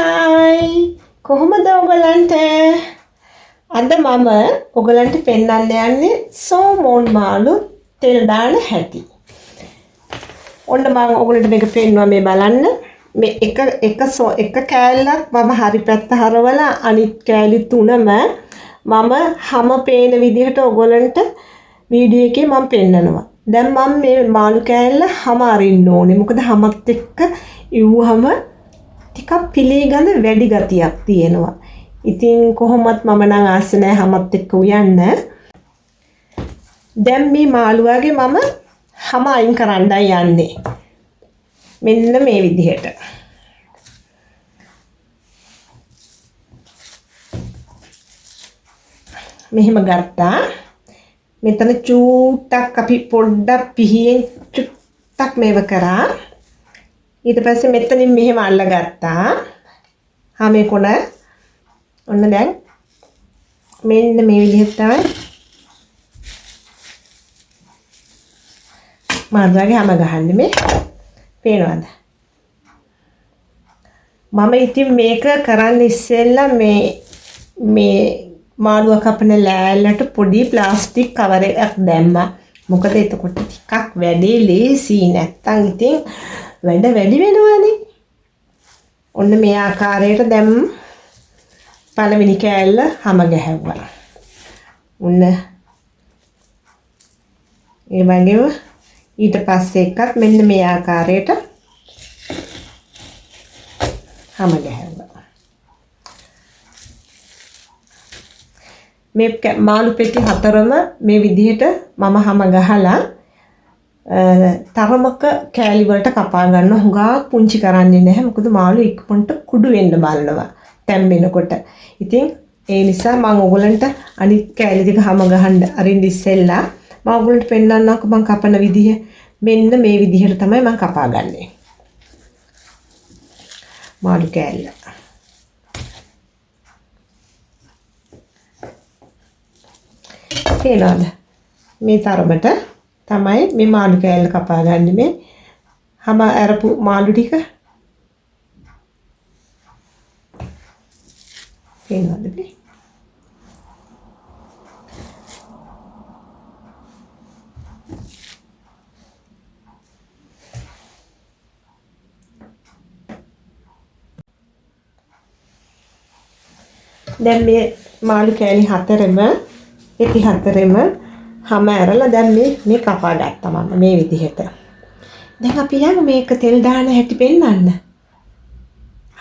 Hi කොහොමද ඔයගලන්ට? අද මම ඔයගලන්ට පෙන්වන්න යන්නේ සෝමෝන් මාළු තෙල් දාන හැටි. ඔන්න මම ඔයගලන්ට මේක පෙන්නුවා, මේ බලන්න. මේ එක එක එක කෑල්ලක් මම හරි පැත්ත හරවලා අනිත් කෑලි තුනම මම හැම පේන විදිහට ඔයගලන්ට වීඩියෝ එකේ මම පෙන්නනවා. දැන් මම මේ මාළු කෑල්ල හැම අරින්න ඕනේ. මොකද හැමත් එක්ක ඉව්වහම ටිකක් පිළි ගඳ වැඩි ගතියක් තියෙනවා. ඉතින් කොහොමත් මම නම් ආස නෑ හැමත් එක්ක උයන්න. දැන් මේ මාළුවාගේ මම හැම අයින් කරන්නයි යන්නේ. මෙන්න මේ විදිහට. මෙහෙම ගත්තා. මෙතන චූට්ටක් අපි පොඩ්ඩක් පිහියෙන් චුට්ටක් මේව කරා. ඊට පස්සේ මෙතනින් මෙහෙම අල්ලගත්තා. හා මේ කොන ඔන්න දැන් මෙන්න මේ විදිහට තමයි මාළුවාගේ හැම ගහන්නේ. මේ පේනවද? මම ඉතින් මේක කරන්න ඉස්සෙල්ලා මේ මේ මාළුවා කපන ලෑල්ලට පොඩි ප්ලාස්ටික් කවර් එකක් දැම්මා. මොකද එතකොට ටිකක් වැඩේ ලේසි, නැත්තම් ඉතින් වැඩ වැඩි වෙනවනේ. ඔන්න මේ ආකාරයට දැන් පළවෙනි කෑල්ල හැම ගැහැව්වා. ඔන්න ඒ වගේම ඊට පස්සේ එකත් මෙන්න මේ ආකාරයට හැම ගැහැව්වා. මේ මාළු පෙති හතරම මේ විදිහට මම හැම ගහලා තරමක කෑලි වලට කපා ගන්න. හුඟක් පුංචි කරන්නේ නැහැ. මොකද මාළු ඉක්මනට කුඩු වෙන්න බලනවා තැම්බෙනකොට. ඉතින් ඒ නිසා මම ඔයගලන්ට අනිත් කෑලි ටික හැම ගහන්න අරින්න ඉස්සෙල්ලා මම ඔයගලන්ට පෙන්නන්නම්කෝ මම කපන විදිහ. මෙන්න මේ විදිහට තමයි මම කපා ගන්නෙ මාළු කෑල්ල. පේනවද? මේ තරමට තමයි මේ මාළු කෑල්ල කපා ගන්නෙ. මේ හැම අරපු මාළු ටික පේනවද මේ? දැන් මේ මාළු කෑලි හතරම පෙති හතරෙම හැම ඇරලා දැන් මේ මේ කපා ගත්තා මම මේ විදිහට. දැන් අපි යමු මේක තෙල් දාන හැටි පෙන්නන්න.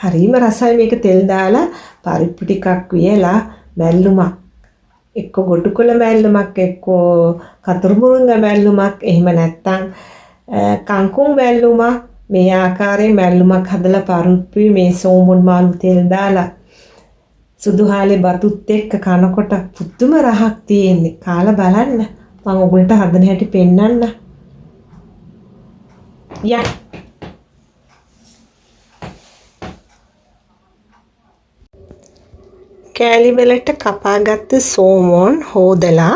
හරිම රසයි මේක තෙල් දාලා පරිප්පු ටිකක් වියලා මැල්ලුමක්, එක්ක ගොටුකොළ මැල්ලුමක්, එක්ක කතුරු මුරුංග මැල්ලුමක්, එහෙම නැත්නම් කංකුම් මැල්ලුමක්, මේ ආකාරයෙන් මැල්ලුමක් හදලා පරිප්පුයි මේ සෝමොන් මාළු තෙල් දාලා සුදු හාලේ බතුත් එක්ක කනකොට පුදුම රහක් තියෙන්නේ. කාලා බලන්න. මම ඔයගොල්ලන්ට හදන හැටි පෙන්නන්න. යා. කෑලි වලට කපාගත්ත සෝමොන් හොදලා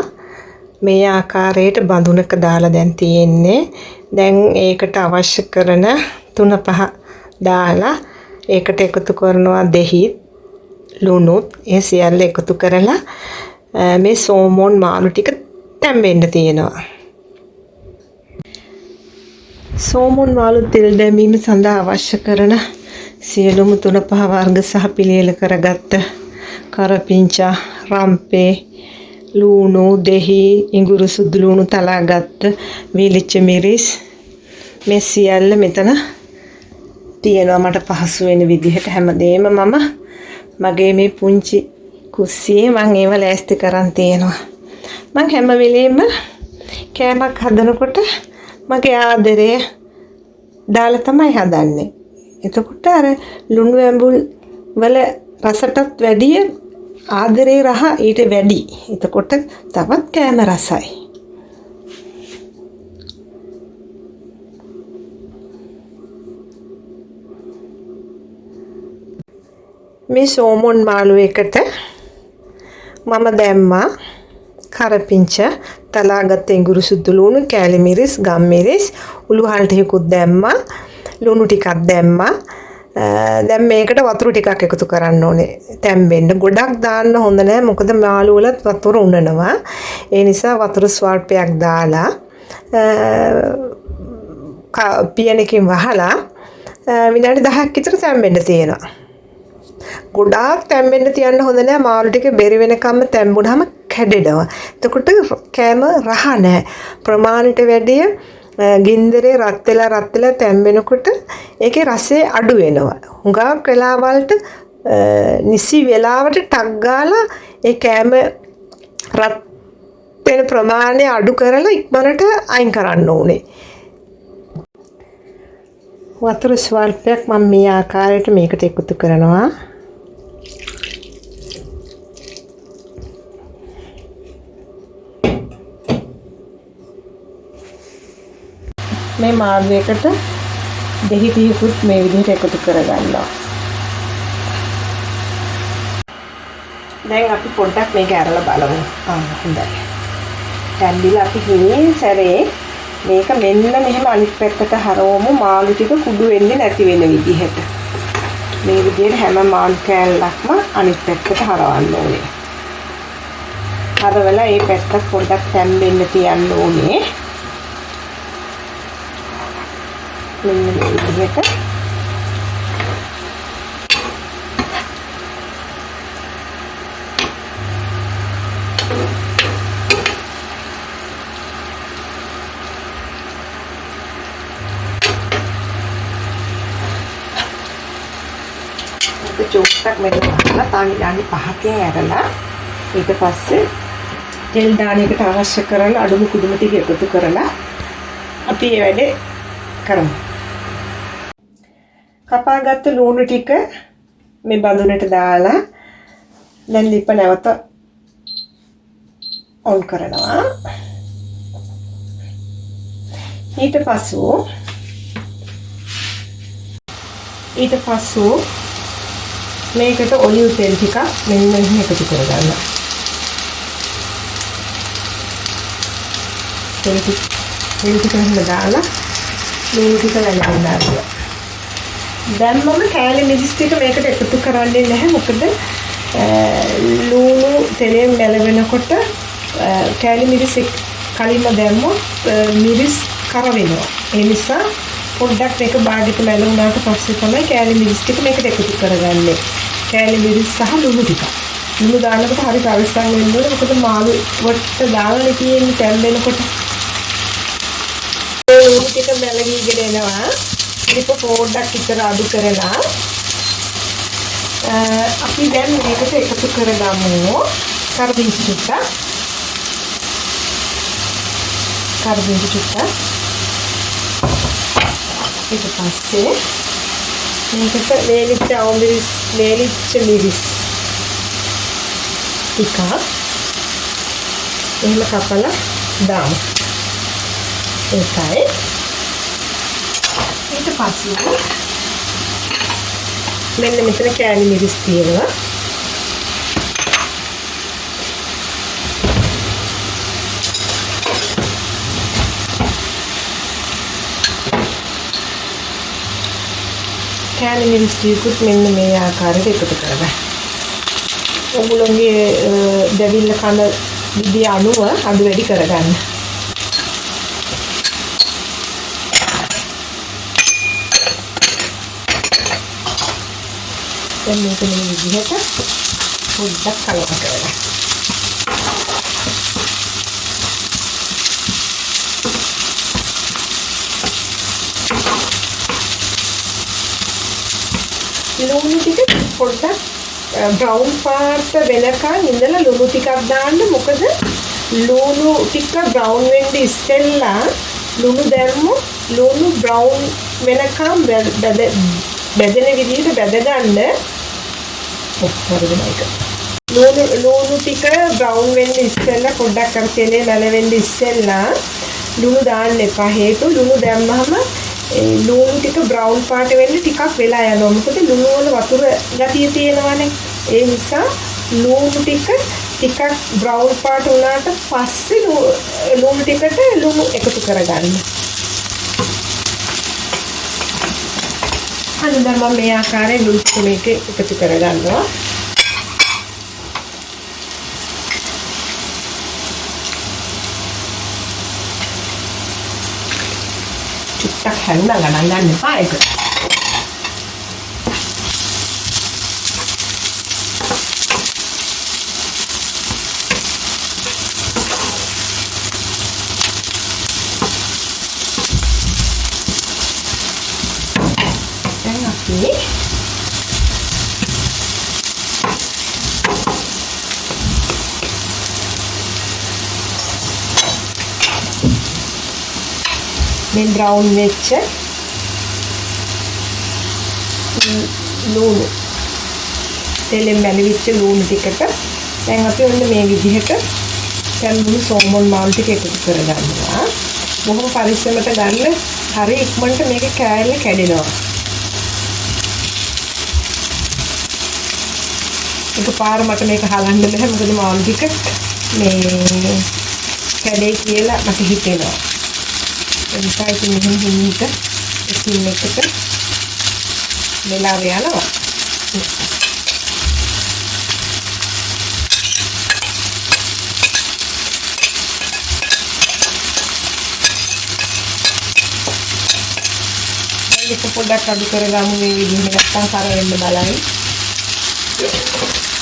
මේ ආකාරයට බඳුනක දාලා දැන් තියෙන්නේ. දැන් ඒකට අවශ්‍ය කරන 3-5 දාලා ඒකට එකතු කරනවා දෙහි, ලුණුත්, ඒ සියල්ල එකතු කරලා මේ සෝමෝන් මාළු ටික තැම්බෙන්න තියෙනවා. සෝමෝන් මාළු තෙල් දැමීම සඳහා අවශ්‍ය කරන සියලුම 3-5 වර්ග සහ පිළියෙල කරගත්ත කරපිංචා, රම්පේ, ලුණු, දෙහි, ඉඟුරු සුදු ලුණු තලාගත්ත වීලිච්ච මිරිස් මේ සියල්ල මෙතන තියෙනවා. මට පහසු වෙන විදිහට හැමදේම මම මගේ මේ පුංචි කුස්සියේ මං ඒව ලෑස්ති කරන් තියෙනවා. මං හැම වෙලේම කෑමක් හදනකොට මගේ ආදරය දාලා තමයි හදන්නේ. එතකොට අර ලුණු ඇඹුල් වල රසටත් වැඩිය ආදරේ රහ ඊට වැඩි. එතකොට තවත් කෑම රසයි. මේ සෝමොන් මාළු එකට මම දැම්මා කරපිංච, තලාගත් ඉඟුරු සුදු ලුණු, කෑලි මිරිස්, ගම් මිරිස්, උළුහල් ටිකකුත් දැම්මා, ලුණු ටිකක් දැම්මා, දැන් මේකට වතුර ටිකක් එකතු කරන්න ඕනේ තැම්බෙන්න. ගොඩක් දාන්න හොඳ නෑ, මොකද මාළු වලත් වතුර උනනවා. ඒ නිසා වතුර ස්වල්පයක් දාලා පියනකින් වහලා විනාඩි 10ක් විතර තැම්බෙන්න තියෙනවා. ගොඩාක් තැම්බෙන්න තියන්න හොඳ නෑ, මාළු ටික බෙරි වෙනකම්ම තැම්බුනහම කැඩෙනවා. එතකොට කෑම රහ නෑ. ප්‍රමාණයට වැඩිය ගින්දරේ රත් වෙලා රත් වෙලා තැම්බෙනකොට ඒකේ රසය අඩු වෙනවා. හුඟක් වෙලාවලට නිසි වෙලාවට ටක් ගාලා ඒ කෑම රත් වෙන ප්‍රමාණය අඩු කරලා ඉක්මනට අයින් කරන්න ඕනේ. වතුර ස්වල්පයක් මම මේ ආකාරයට මේකට එකතු කරනවා. මේ මාළු එකට දෙහි ටිකකුත් මේ විදිහට එකතු කරගන්නවා. දැන් අපි පොඩ්ඩක් මේක ඇරලා බලමු. හොඳයි. තැම්බිලා අපි හිමින් සැරේ මේක මෙන්න මෙහෙම අනිත් පැත්තට හරවමු, මාළු ටික කුඩු වෙන්නේ නැති වෙන විදිහට. මේ විදිහට හැම මාළු කෑල්ලක්ම අනිත් පැත්තට හරවන්න ඕනේ. හරවලා ඒ පැත්තත් පොඩ්ඩක් තැම්බෙන්න තියන්න ඕනේ. මෙන්න මේ විදිහට. චුට්ටක් මෙන්න වහලා තව විනාඩි 5කින් ඇරලා ඊට පස්සේ තෙල් දාන එකට අවශ්‍ය කරන අඩුම කුඩුම ටික එකතු කරලා අපි ඒ වැඩේ කරමු. කපාගත්ත ලුණු ටික මේ බඳුනට දාලා දැන් ලිප නැවත ඔන් කරනවා. ඊට පසු මේකට ඔලිව් තෙල් ටිකක් මෙන්න මෙහෙම එකතු කරගන්න. තෙල් ටික එහෙම දාලා ලුණු ටික වැළඳෙන්න ආවා. දැන් මම කෑලි මිරිස් ටික මේකට එකතු කරන්නේ නැහැ, මොකද ලුණු තෙලෙන් මැලවෙනකොට කෑලි මිරිස් කලින්ම දැම්මොත් මිරිස් කර වෙනවා. ඒ නිසා පොඩ්ඩක් මේක බාගෙට මැලුණාට පස්සේ තමයි කෑලි මිරිස් ටික මේකට එකතු කරගන්නේ. කෑලි මිරිස් සහ ලුණු ටික. ලුණු දානකොට හරි පරිස්සම් වෙන්න ඕනේ, මොකද මාළු වට දාලානේ තියෙන්නේ තැම්බෙනකොට. ඒ ලුණු ටික මැලවිගෙන එනවා. ලිප පොඩ්ඩක් විතර අඩු කරලා අපි දැන් මේකට එකතු කරගමු කරපිංච චුට්ටක්. කරපිංච චුට්ටක්. ඊට පස්සේ මේකට වේලිච්ච අවමිරිස්, වේලිච්ච මිරිස් ටිකක් එහෙම කපලා දාමු. ඒකයි. ඊට පස්සේ මෙන්න මෙතන කෑලි මිරිස් තියෙනවා. කෑලි මිරිස් ටිකකුත් මෙන්න මේ ආකාරයට එකතු කරගන්න. ඔයගොල්ලෝගේ දැවිල්ල කන විදිය අනුව අඩු වැඩි කරගන්න. දැන් මේක මේ විදිහට පොඩ්ඩක් කලවම් කරගන්න. ලුණු ටික පොඩ්ඩක් බ්‍රවුන් පාට වෙනකන් ඉඳලා ලුණු ටිකක් දාන්න. මොකද ලුණු ටික බ්‍රවුන් වෙන්න ඉස්සෙල්ලා ලුණු දැම්මොත් ලුණු බ්‍රවුන් වෙනකන් බැදෙන විදිහට බැද ගන්න. ඔව්, හරිද මයික? ලුණු ටික බ්‍රවුන් වෙන්න ඉස්සෙල්ලා පොඩ්ඩක් අර තෙලේ මැලවෙන්න ඉස්සෙල්ලා ලුණු දාන්න එපා. හේතුව ලුණු දැම්මහම ඒ ලුණු ටික බ්‍රවුන් පාට වෙන්න ටිකක් වෙලා යනවා. මොකද ලුණු වල වතුර ගතිය තියෙනවානේ. ඒ නිසා ලුණු ටික ටිකක් බ්‍රවුන් පාට වුණාට පස්සේ ලුණු ටිකට ලුණු එකතු කරගන්න. අන්න දැන් මම මේ ආකාරයෙන් ලුණු ටික මේකේ එකතු කරගන්නවා. චුට්ටක් හැරුණා ගණන් ගන්න එපා ඒක. දැන් අපි මේ බ්‍රවුන් වෙච්ච ලුණු තෙලෙන් මැලිවිච්ච ලුණු ටිකට දැන් අපි ඔන්න මේ විදිහට තැඹුණු සෝමොන් මාළු ටික එකතු කරගන්නවා. බොහොම පරිස්සමට ගන්න, හරි ඉක්මනට මේක කෑල්ල කැඩෙනවා. එකපාර මට මේක හලන්න බැහැ, මොකද මාළු ටික මේ කැඩේ කියලා මට හිතෙනවා. ඒ නිසා ඉතින් මෙහෙම හිමීට එකින් එකට වෙලාව යනවා. දැන් එක පොඩ්ඩක් අඩු කරගමු මේ විදිහට, නැත්තම් කර වෙන්න බලයි.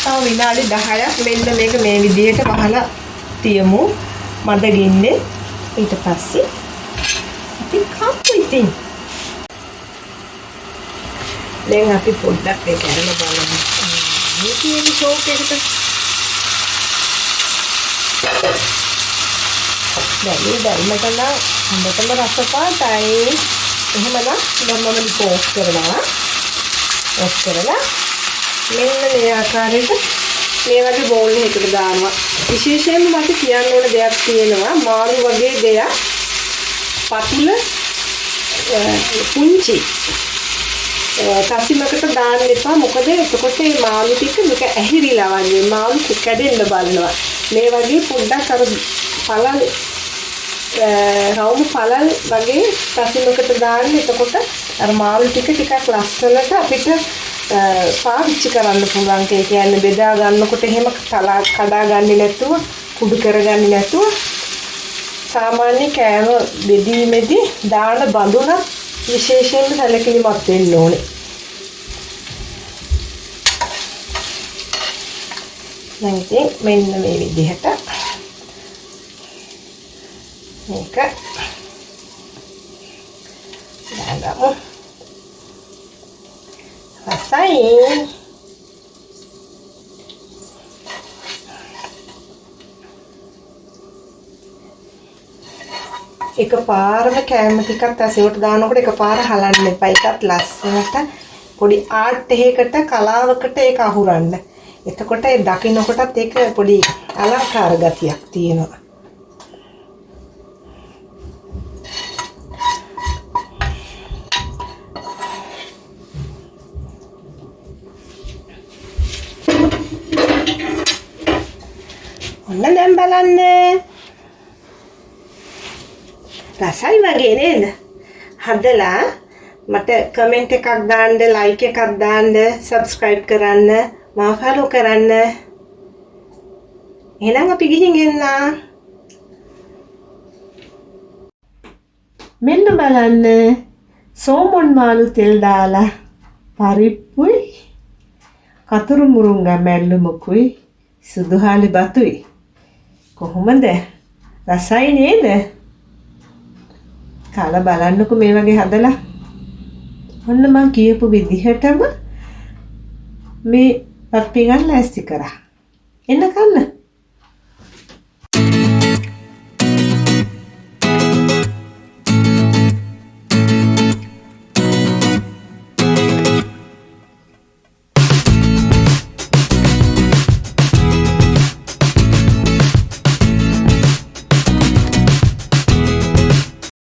තව විනාඩි 10ක් මෙන්න මේක මේ විදිහට වහලා තියමු මද ගින්නේ. ඊට පස්සේ අපි කප්පු ඉතින්. දැන් අපි පොඩ්ඩක් මේක අරලා බලමු. මේ තියෙන ෂෝක් එකට දැන් දැල්මට නම් හොඳටම රස පාටයි. එහෙමනම් දැන් මම මේක ඔෆ් කරනවා. ඔෆ් කරලා මෙන්න මේ ආකාරයට මේ වගේ බෝල් එකකට දානවා. විශේෂයෙන්ම මට කියන්න ඕන දෙයක් තියෙනවා. මාළු වගේ දෙයක් පතුල පුංචි තසිමකට දාන්න එපා. මොකද එතකොට මේ මාළු ටික නික ඇහිරිලා වගේ මාළු කැඩෙන්න බලනවා. මේ වගේ පොඩ්ඩක් අර පළල් රවුම් පළල් වගේ තසිමකට දාන්න. එතකොට අර මාළු ටික ටිකක් ලස්සනට අපිට පාවිච්චි කරන්න පුළුවන්. ඒ කියන්නේ බෙදා ගන්නකොට එහෙම කඩා ගන්නේ නැතුව, කුඩු කරගන්නේ නැතුව සාමාන්‍ය කෑම බෙදීමේදී දාන බඳුනක් විශේෂයෙන්ම සැලකිලිමත් වෙන්න ඕනේ. දැන් ඉතින් මෙන්න මේ විදිහට මේක දාගමු. රසයි. එකපාරම කෑම ටිකක් අසෙවට දානකොට එකපාර හලන්න එපා. ඒකත් ලස්සනට පොඩි ආර්ට් එකකට කලාවකට ඒක අහුරන්න. එතකොට ඒ දකින්නකොටත් ඒක පොඩි අලංකාර ගතියක් තියෙනවා. ඔන්න දැන් බලන්න. රසයි වගේ නේද? හදලා මට කමෙන්ට් එකක් දාන්න, ලයික් එකක් දාන්න, සබ්ස්ක්‍රයිබ් කරන්න, මාව ෆලෝ කරන්න. එහෙනම් අපි ගිහින් එන්න. මෙන්න බලන්න සෝමොන් මාළු තෙල් දාලා පරිප්පුයි කතුරු මුරුංගා මැල්ලුමකුයි සුදු හාලි බතුයි. කොහොමද? රසයි නේද? කාලා බලන්නකෝ මේ වගේ හදලා. ඔන්න මං කියපු විදිහටම මේ බත් පිඟන් ලෑස්ති කරා. එන්න කන්න.